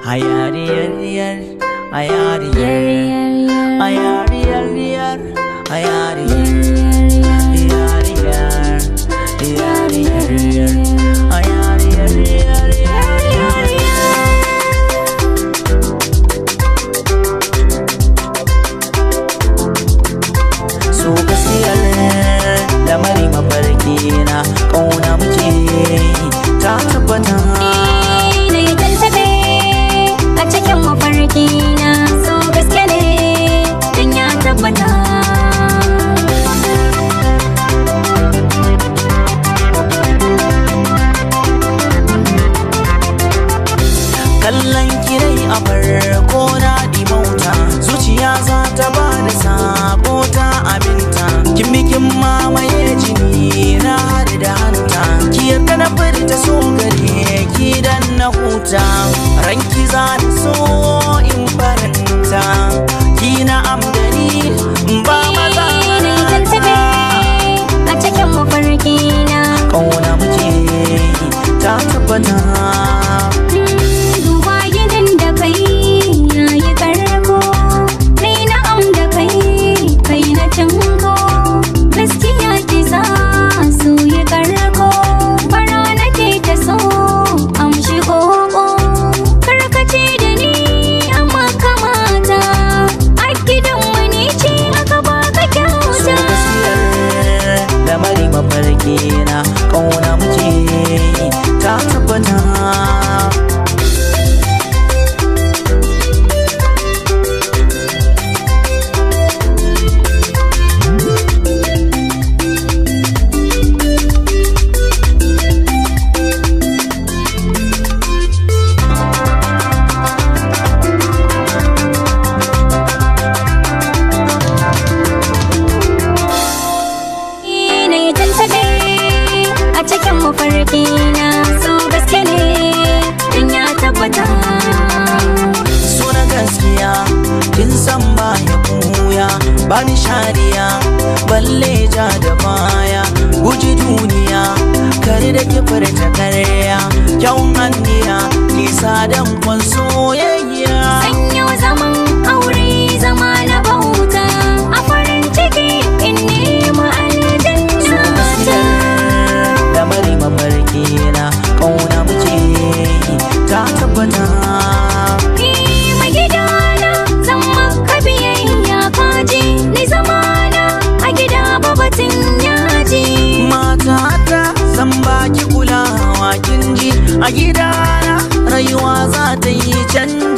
Ayariyar, ayariyar, ayariyar, ayariyar, ayariyar, ayariyar, ayariyar. So gaskiyar lamari mafarki na ƙauna muke ta tabbata. A cikin mafarki na so gaske ne dan ya tabbata. Kallon kirai a farko na dimauta, zuciya za ta ba da sabo ta aminta. Kin bikin mamaye jini na har da hanta, ki yarda na furta so gare ki dan na huta. Ranki za na so in faranta, ki na amdani ba maza. Na yi tantabe a cikin mafarki na, ƙauna muke ta tabbata. Duba gidan da kai yayi karko, nai na'am da kai kai na canko. Gaskiya ki sa su yi karko, fara nake ta so amshi koko. Karkace da ni amma kamata, a gidan wani ce aka baka So kyauta. Gaskiyar lamari mafarki na ƙauna muke ta tabbata. Na yi tantabe a cikin mafarki na, so gaske ne dan ya tabbata. So na gaskiya kin san ba ya buya, ba ni shariya balle ja da baya. Guji duniya kare da ki furta karya, kyawun anniya nisa dan kwan soyayya. Sanyo zaman aure zama na bauta, a farin ciki in nema aljanna ta. Lamari mafarki na ƙauna muke ta tabbata. Ni mai gidana zan maka biyayya kaji, ni zamana a gida babatin yaji. Matata zan baki kulawa kin ji, a gidana rayuwa za ta yi canji.